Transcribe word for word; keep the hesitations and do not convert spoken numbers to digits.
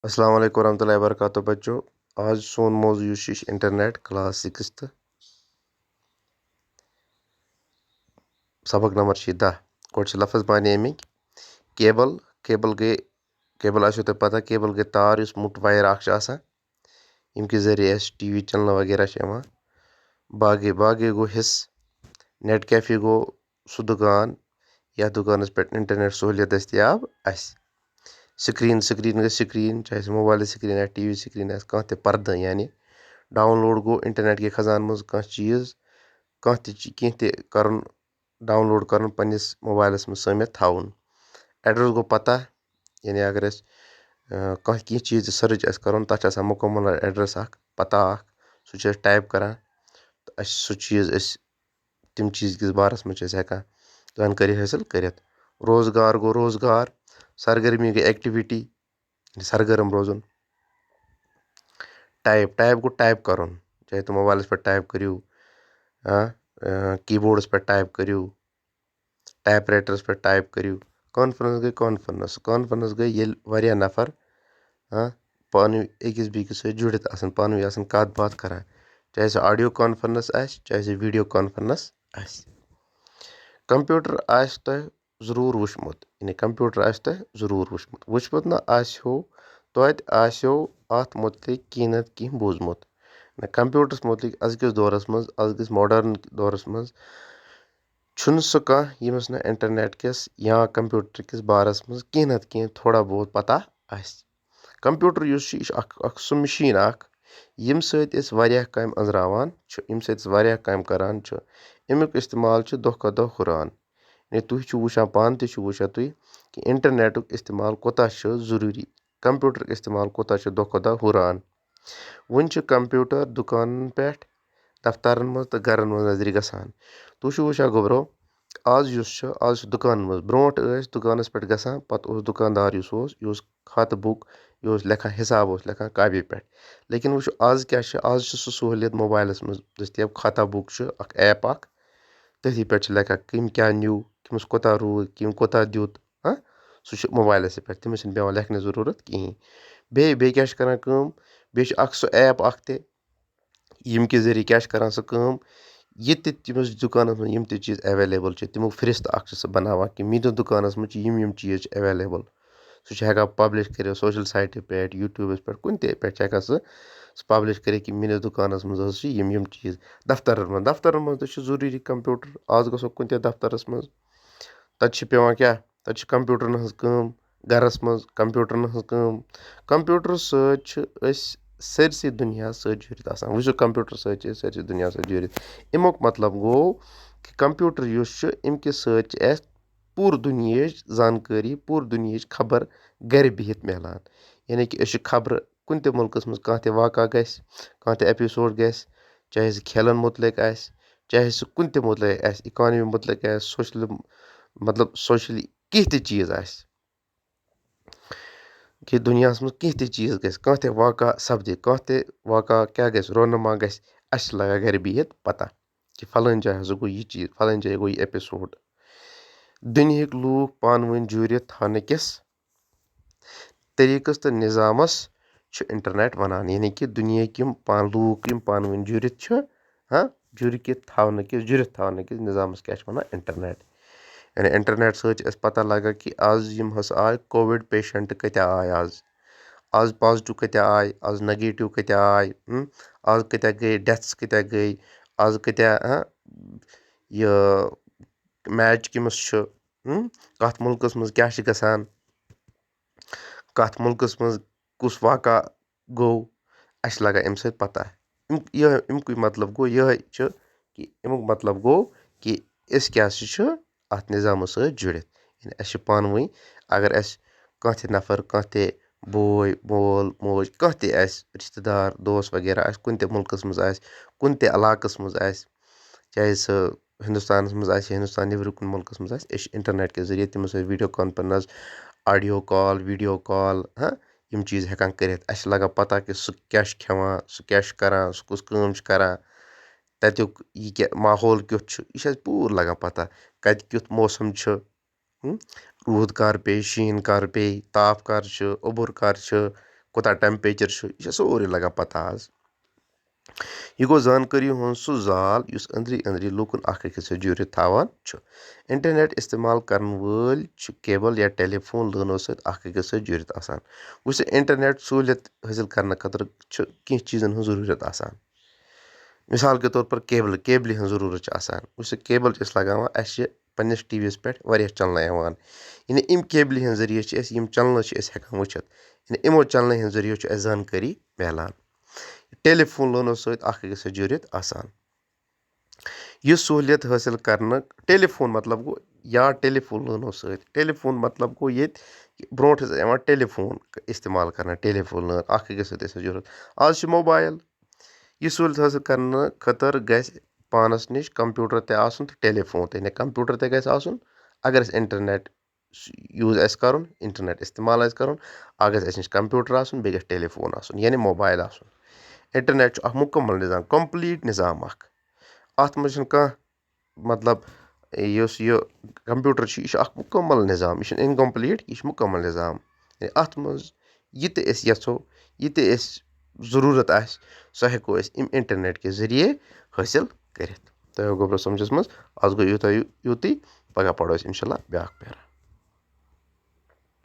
السلام علیکم ورحمۃ اللہ وبرکاتہ بچو۔ آز سون موضوع یُس چھُ، یہِ چھُ انٹرنیٹ کلاس سکستھ، سبق نمبر چھُ یہِ دَہ۔ گۄڈٕ چھِ لفظ معنی اَمِکۍ۔ کیبل، کیبل گٔے، کیبل آسیو تۄہہِ پتہ، کیبل گٔے تار یُس موٚٹ وایَر اکھ چھُ آسان، ییٚمہِ کہِ ذٔریعہٕ اَسہِ ٹی وی چینلہٕ وغیرہ چھِ یِوان۔ باقٕے، باقٕے گوٚو حصہٕ۔ نیٹ کیفے گوٚو سُہ دُکان، یَتھ دُکانَس پٮ۪ٹھ انٹرنیٹ سہوٗلیت دٔستیاب آسہِ۔ سکرین، سکرین گٔے سکرین، چاہے سُہ موبایل سکرین آسہِ، ٹی وی سکرین آسہِ، کانٛہہ تہِ پردٕ، یعنی ڈاؤن لوڈ گوٚو انٹرنیٹ کہِ خزانہٕ منٛز کانٛہہ چیٖز، کانٛہہ تہِ چی-، کینٛہہ تہِ کرُن، ڈاؤن لوڈ کرُن پننِس موبایلَس منٛز سٔمِتھ تھاوُن۔ ایڈریس گوٚو پتہ، یعنی اگر أسۍ، آ، کانٛہہ کینٛہہ چیٖز تہِ سٔرٕچ آسہِ کرُن، تَتھ چھِ آسان مُکمل ایڈریس اکھ، پتہ اکھ، سُہ چھِ أسۍ ٹائپ کران، تہٕ اَسہِ چھُ سُہ چیٖز، أسۍ تِم چیٖز کِس بارَس منٛز چھِ أسۍ ہٮ۪کان زانکٲری حٲصِل کٔرِتھ۔ روزگار گوٚو روزگار، سرگرمی گٔے ایکٹیویٹی، یعنی سرگرم روزُن۔ ٹائپ، ٹائپ گوٚو ٹائپ کرُن، چاہے تُہۍ موبایلَس پٮ۪ٹھ ٹائپ کٔرِو، آ، آ، کیٖبورڈَس پٮ۪ٹھ ٹائپ کٔرِو، ٹائپ رائٹرَس پٮ۪ٹھ ٹائپ کٔرِو۔ کانفرنس گٔے کانفرنس، کانفرنس گٔے ییٚلہِ واریاہ نفر، آ، پانہٕ ؤنۍ أکِس بیٚکِس سۭتۍ جُڑِتھ آسَن، پانہٕ ؤنۍ آسَن کَتھ باتھ کران، چاہے سُہ آڈیو کانفرنس آسہِ، چاہے سُہ ویڈیو کانفرنس آسہِ۔ کمپیوٹر آسہِ تۄہہِ ضروٗر وٕچھمُت، یعنی کمپیوٹر آسہِ تۄہہِ ضروٗر وٕچھمُت۔ وٕچھمُت نہ آسہِ ہو، توتہِ آسہِ ہو اَتھ مُتعلِق کینٛہہ نَتہٕ کینٛہہ بوٗزمُت۔ نہ، کمپیوٹرس مُتعلِق أزکِس دورس منٛز، أزکِس ماڈرن دورس منٛز چھُنہٕ سُہ کانٛہہ، ییٚمِس نہٕ انٹرنیٹ کِس یا کمپیوٹر کِس بارس منٛز کینٛہہ نَتہٕ کینٛہہ تھوڑا بہت پتہ آسہِ۔ کمپیوٹر یُس چھُ، یہِ چھُ اکھ، اکھ سُہ مِشیٖن اکھ، ییٚمہِ سۭتۍ أسۍ واریاہ کامہِ أنٛزراوان چھِ، ییٚمہِ سۭتۍ أسۍ واریاہ کامہِ کران چھِ۔ اَمیُک استعمال چھُ دۄہ کھۄتہٕ دۄہ ہُران۔ یعنی تُہۍ چھِو وٕچھان، پانہٕ تہِ چھِو وٕچھان تُہۍ کہِ انٹرنیٹُک استعمال کوٗتاہ چھُ ضروٗری، کمپیوٹرُک استعمال کوٗتاہ چھُ دۄہ کھۄتہٕ دۄہ ہُران۔ وۄنۍ چھِ کمپیوٹر دُکانن پٮ۪ٹھ، دفترن منٛز تہٕ گرن منٛز نظرِ گژھان۔ تُہۍ چھِو وٕچھان گوٚبرو، آز یُس چھُ، آز چھُ دُکانن منٛز، برونٛٹھ ٲسۍ دُکانس پٮ۪ٹھ گژھان، پتہٕ اوس دُکاندار یُس اوس، یہِ اوس کھاتہٕ بُک، یہِ اوس لیکھان، حساب اوس لیکھان کاپی پٮ۪ٹھ۔ لیکن وۄنۍ چھُ آز کیٛاہ چھُ؟ آز چھُ سُہ سہوٗلیت موبایلَس منٛز دٔستیاب، کھاتہ بُک چھُ اَکھ ایپ اَکھ، تٔتھی پٮ۪ٹھ چھِ لیکھان کٔمۍ کیٛاہ نیوٗ، کٔمِس کوٗتاہ روٗد، کٔمۍ کوٗتاہ دیُت، ہاں، سُہ چھُ موبایلَسٕے پٮ۪ٹھ، تٔمِس چھِنہٕ پٮ۪وان لیکھنٕچ ضروٗرت کِہیٖنۍ۔ بیٚیہِ، بیٚیہِ کیٛاہ چھِ کَران کٲم؟ بیٚیہِ چھُ اَکھ سُہ ایپ اَکھ تہِ، ییٚمہِ کہِ ذٔریعہٕ کیٛاہ چھِ کَران سُہ کٲم، یہِ تہِ تٔمِس دُکانَس منٛز یِم تہِ چیٖز ایویلیبل چھِ، تَمیُک فہرست اَکھ چھُ سُہ بَناوان کہِ میٛٲنِس دُکانَس منٛز چھِ یِم یِم چیٖز چھِ ایویلیبل۔ سُہ چھُ ہٮ۪کان پبلش کٔرِتھ سوشل سائٹہِ پٮ۪ٹھ، یوٗٹیوٗبَس پٮ۪ٹھ، کُنہِ تہِ پٮ۪ٹھ چھِ ہٮ۪کان سُہ، سُہ پبلش کٔرِتھ کہِ میٛٲنِس دُکانَس منٛز حظ چھِ یِم یِم چیٖز۔ دفترَن منٛز، دفترَن منٛز تہِ چھُ ضروٗری کمپیوٹر۔ آز گژھو کُنہِ تہِ دفترَس منٛز، تَتہِ چھِ پٮ۪وان کیٛاہ؟ تَتہِ چھِ کمپیوٹرَن ہٕنٛز کٲم، گَرَس منٛز کمپیوٹرَن ہٕنٛز کٲم۔ کمپیوٹر سۭتۍ چھِ أسۍ سٲرسٕے دُنیاہَس سۭتۍ جُڑِتھ آسان۔ وٕچھِو، کمپیوٹر سۭتۍ چھِ أسۍ سٲرسٕے دُنیاہَس سۭتۍ جُڑِتھ۔ اَمیُک مطلب گوٚو کہِ کمپیوٹر یُس چھُ، اَمہِ کہِ سۭتۍ چھِ اَسہِ پوٗرٕ دُنیہٕچ زانکٲری، پوٗرٕ دُنیہٕچ خبر گَرِ بِہِتھ میلان۔ یعنی کہِ أسۍ چھِ خبرٕ، کُنہِ تہِ مُلکَس منٛز کانٛہہ تہِ واقعہ گژھِ، کانٛہہ تہِ ایپیسوڈ گژھِ، چاہے سُہ کھیلَن مُتعلِق آسہِ، چاہے سُہ کُنہِ تہِ مُتعلِق آسہِ، اِکانمی مُتعلِق آسہِ، سوشل، مطلب سوشلی کینٛہہ تہِ چیٖز آسہِ، کہِ دُنیاہَس منٛز کینٛہہ تہِ چیٖز گژھِ، کانٛہہ تہِ واقعہ سپدِ، کانٛہہ تہِ واقعہ کیٛاہ گژھِ، رونما گژھِ، اَسہِ چھِ لگان گرِ بِہِتھ پتہ کہِ فلٲنۍ جایہِ ہسا گوٚو یہِ چیٖز، فلٲنۍ جایہِ گوٚو یہِ ایپیسوڈ۔ دُنیہٕکۍ لوٗکھ پانہٕ ؤنۍ جوٗرِتھ تھاونہٕ کِس طریٖقس تہٕ نظامس چھُ انٹرنیٹ ونان، یعنی کہِ دُنیہٕکۍ یِم پان-، لوٗکھ یِم پانہٕ ؤنۍ جُڑِتھ چھِ، ہاں، جُڑِتھ تھاونہٕ کِس، جُڑِتھ تھاونہٕ کِس نظامس کیٛاہ چھِ ونان؟ انٹرنیٹ۔ یعنی انٹرنیٹ سۭتۍ چھِ اَسہِ پتہ لگان کہِ آز یِم ہسا آے کووِڈ پیشنٹ کۭتیٛاہ آے آز، آز پازٹیو کۭتیٛاہ آے، آز نگیٹیو کۭتیٛاہ آے، ہم، آز کۭتیٛاہ گٔے، ڈیتھس کۭتیٛاہ گٔے، آز کۭتیٛاہ، ہاں، یہِ میچ کٔمِس چھُ، ہم، کَتھ مُلکس منٛز کیٛاہ چھِ گژھان، کَتھ مُلکس منٛز کُس واقعہ گوٚو، اَسہِ چھِ لگان اَمہِ سۭتۍ پتہ۔ اَمہِ، یِہوٚے، اَمہِ کُے مطلب گوٚو یِہوٚے چھُ کہِ اَمیُک مطلب گوٚو کہِ أسۍ کیٛاہ سا چھِ اَتھ نظامَس سۭتۍ جُڑِتھ۔ یعنی اَسہِ چھِ پانہٕ ؤنۍ، اگر اَسہِ کانٛہہ تہِ نفر، کانٛہہ تہِ بوے، مول، موج، کانٛہہ تہِ آسہِ، رِشتہٕ دار، دوس وغیرہ آسہِ، کُنہِ تہِ مُلکَس منٛز آسہِ، کُنہِ تہِ علاقَس منٛز آسہِ، چاہے سُہ ہِندُستانَس منٛز آسہِ، ہِندُستان نیٚبرٕ کُنہِ مُلکَس منٛز آسہِ، أسۍ چھِ اِنٹرنیٹ کہِ ذٔریعہٕ تٔمِس سۭتۍ video conference, audio call, video call, ہاں، یِم چیٖز ہٮ۪کان کٔرِتھ۔ اَسہِ چھِ لگان پتہ کہِ سُہ کیٛاہ چھُ کھٮ۪وان، سُہ کیٛاہ چھُ کران، سُہ کُس کٲم چھُ کران، تَتیُک یہِ کیٛاہ ماحول کیُتھ چھُ، یہِ چھُ اَسہِ پوٗرٕ لگان پتہ۔ کَتہِ کیُتھ موسم چھُ، ہم؟ روٗد کر پیٚیہِ، شیٖن کر پیٚیہِ، تاپھ کر چھُ، اوٚبُر کر چھُ، کوٗتاہ ٹیمپریچر چھُ، یہِ چھُ سورُے لگان پتہ آز۔ یہِ گوٚو زانکٲری ہُنٛد سُہ زال یُس أنٛدری أنٛدری لوٗکن اکھ أکِس سۭتۍ جوٗڑِتھ تھاوان چھُ۔ انٹرنیٹ استعمال کرن وٲلۍ چھِ کیبل یا ٹیلی فون لٲنو سۭتۍ اکھ أکِس سۭتۍ جوٗڑِتھ آسان۔ وۄنۍ چھِ انٹرنیٹ سہوٗلیت حٲصِل کرنہٕ خٲطرٕ چھِ کینٛہہ چیٖزن ہٕنٛز ضروٗرت آسان۔ مثال کے طور پر کیبلہٕ، کیبلہِ ہٕنٛز ضروٗرت چھِ آسان۔ وۄنۍ سُہ کیبل چھِ أسۍ لگاوان، اَسہِ چھِ پننِس ٹی وی یَس پٮ۪ٹھ واریاہ چنلہٕ یِوان۔ یعنی اَمہِ کیبلہِ ہٕنٛز ذٔریعہٕ چھِ أسۍ یِم چنلہٕ چھِ أسۍ ہٮ۪کان وٕچھِتھ۔ یعنی یِمو چنلہٕ ہٕنٛز ذٔریعہٕ چھِ اَسہِ زانکٲری میلان۔ ٹیلی فون لٲنو سۭتۍ اکھ أکِس سۭتۍ جُڑِتھ آسان۔ یہِ سہوٗلیت حٲصِل کرنہٕ، ٹیلی فون مطلب گوٚو یا ٹیلی فون لٲنو سۭتۍ۔ ٹیلی فون مطلب گوٚو ییٚتہِ برونٛٹھ ٲس یِوان ٹیلی فون استعمال کرنہٕ، ٹیلی فون لٲن اکھ أکِس سۭتۍ ٲسۍ أسۍ جُڑِتھ۔ آز چھِ موبایل۔ یہِ سہوٗلیت حٲصِل کرنہٕ خٲطرٕ گژھِ پانس نِش کمپیوٹر تہِ آسُن تہٕ ٹیلی فون تہِ۔ یعنی کمپیوٹر تہِ گژھِ آسُن، اگر اَسہِ انٹرنیٹ یوٗز آسہِ کرُن، انٹرنیٹ استعمال آسہِ کرُن، اکھ گژھِ اَسہِ نِش کمپیوٹر آسُن، بیٚیہِ گژھِ ٹیلی فون آسُن، یعنی موبایل آسُن۔ انٹرنیٹ چھُ اکھ مُکمل نظام، کمپلیٖٹ نظام اکھ۔ اتھ منٛز چھُنہٕ کانٛہہ، مطلب، یُس یہِ کمپیوٹر چھُ، یہِ چھُ اکھ مُکمل نظام، یہِ چھُنہٕ اِنکمپلیٖٹ، یہِ چھُ مُکمل نظام۔ یعنی اتھ منٛز یہِ تہِ أسۍ یژھو، یہِ تہِ اَسہِ ضروٗرت آسہِ، سُہ ہٮ۪کو أسۍ اَمہِ انٹرنیٹ کہِ ذٔریعہٕ حٲصِل کٔرِتھ۔ تۄہہِ آو گوٚبرا سمجھس منٛز؟ از گوٚو یوٗتاہ یوٗ-، یوٗتُے، پگاہ پرو أسۍ انشاءاللہ بیٛاکھ پیرا۔